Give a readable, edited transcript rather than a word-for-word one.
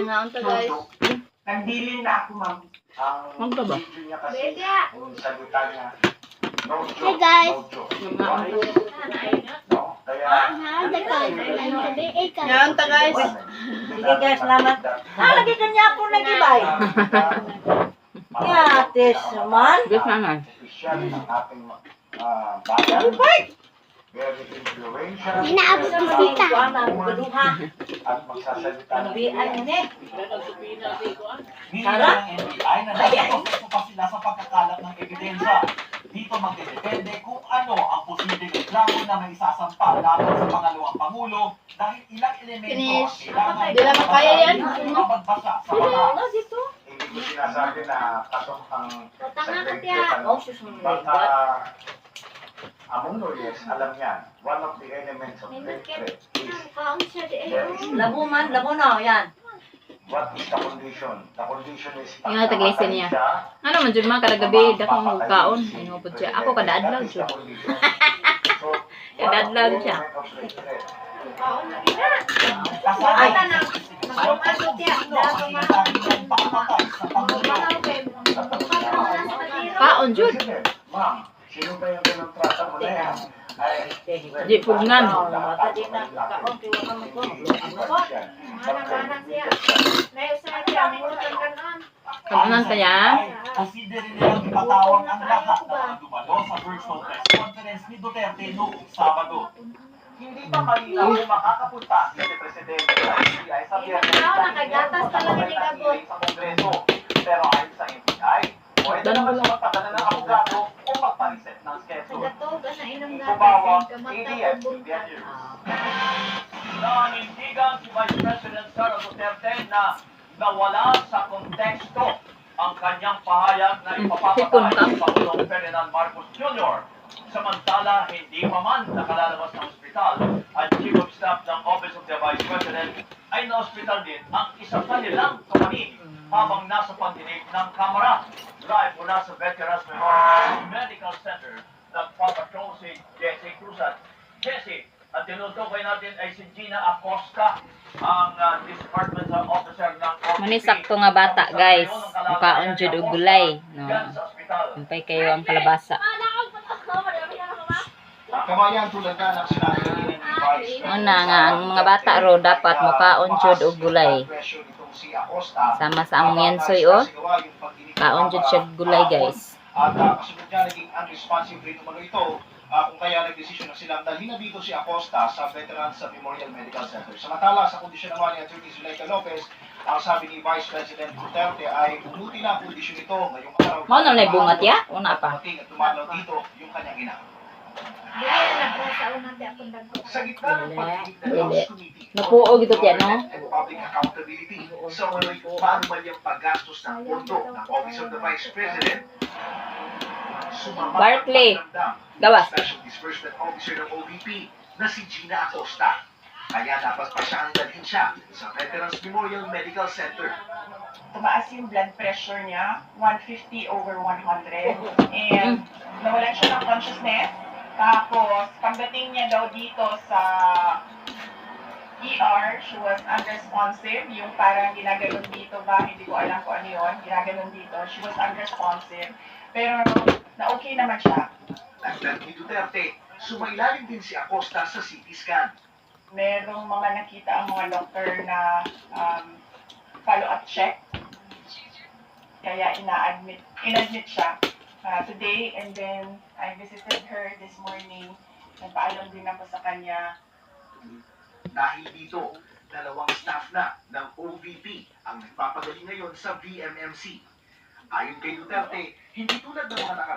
Ngaon ta, guys. Nagbilin na ako, ma'am. Ang Magka ba? Video niya kasi, Bete, ah. yung salita niya, no joke, Hi, guys. no joke. Ngaon ta. No? Kaya, Ngaon ta, guys. Sige, guys, salamat. Ah, lagi kanya po nag-ibay. Yatis man. Guys, naman. Official ng ating bayan. Very influential. Inaabot very bisita. Ang duha. At magsasalita ng Bian ni. Nilinaw ng NBI na nasa pa sila sa pagkakalap ng ebidensya. Dito magdedepende kung ano ang posibleng reklamo na may isasampa laban sa pangalawang pangulo dahil ilang elemento ang Finish. kailangan Di lang kaya yan. mapagbasa sa batas. Hindi ko sinasabi na pasok ang Patanga ka sa tiya. Oh, sus mo. Baka among lawyers, alam yan, one of the elements of May grave nakit. threat is Kaon siya di ay. there is Labo man, labo na yan. What is the condition? The condition is Yung nga taglisin niya. siya, Ano man jud ma kada gabi dakong kaon. Ay mo pud siya. Ako kada adlaw That is jud. the condition. So, Kada adlaw one of the siya. element of grave threat. Kaon na gina. Kasama Ay. ang sino ang sinasabi niyang papatay sa pangulo. Manaw kay. Kaon jud. President, ma'am, sino ba yung kinontrata mo na yan? Ay, Di pugnan. Mata di na kaon kay wa man ko. Mana-mana siya. May usa siya ang murag kanon. Kaonan ta ya. Posible rin nilang ipatawag ang lahat ng mga dumalo sa virtual press conference ni Duterte noong Sabado. Hindi pa malinaw kung makakapunta si Presidente sa NBI sa Biyernes Ikaw, dahil nakagatas meron talaga ni ng Gabot. hearing sa Kongreso. Pero ayon sa NBI, pwede naman siya magpadala ng abogado o magpa-reset ng schedule. Nagatog ana inom Tumawa, gatas kamata ABS-CBN News. Nanindigan si Vice President Sara Duterte na nawala sa konteksto ang kanyang pahayag na Hipon ipapapatay ka. si Pangulong Ferdinand Marcos Jr. Samantala, hindi pa man nakalalabas ng ospital ang Chief of Staff ng Office of the Vice President ay na-ospital din ang isa pa nilang kamanin habang nasa pandinig ng Kamara. Live mula sa Veterans Memorial Medical Center, nagpapatrol si Jesse Cruzat. Jesse, ang tinutukoy natin ay si Gina Acosta, ang Departmental Officer ng OVP. Mani sakto nga bata, guys. Mukaon jud og gulay, no. Yan sa ospital. Umpay kayo ang kalabasa. Kabayan, tulad nga ng sinabi kanina ni Vice Una nga ang mga bata ro dapat mukaon jud og gulay. Pressure nitong si Acosta. Sama sa among yansoy oh. Kaon jud siya gulay, guys. At kasunod niya, naging unresponsive rin umano ito kung kaya nagdesisyon na silang dalhin na dito si Acosta sa Veterans Memorial Medical Center. Samantala, sa kondisyon naman ni Attorney Zuleika Lopez, ang sabi ni Vice President Duterte ay bumuti na ang kondisyon nito ngayong araw. Mao na nay bungat ya? Una pa. Dumating at dumalaw dito yung kanyang ina. Dili na ko sa unang di akong dagko. Sa gitna ng pagdinig ng Dili. House Committee on Napuo gito tiya, no? Government and Public Accountability sa umano'y panumalyang paggastos ng pondo ng Office of the Vice President, sumama ang Barkley. pakiramdam ng Gawas. Special Disbursement Officer ng OVP na si Gina Acosta. Kaya dapat pa siyang dalhin siya sa Veterans Memorial Medical Center. Tumaas yung blood pressure niya, 150 over 100. And nawalan siya ng consciousness. Tapos, pagdating niya daw dito sa ER, she was unresponsive. Yung parang ginaganon dito ba, hindi ko alam kung ano yun, ginaganon dito. She was unresponsive. Pero na-okay naman siya. Dagdag ni Duterte, sumailalim din si Acosta sa CT scan. Merong mga nakita ang mga doktor na follow-up check. Kaya inadmit siya today and then I visited her this morning. Nagpaalam din ako sa kanya. Dahil dito, dalawang staff na ng OVP ang nagpapagaling ngayon sa VMMC. Ayon kay Duterte, hindi tulad ng mga nakaraan,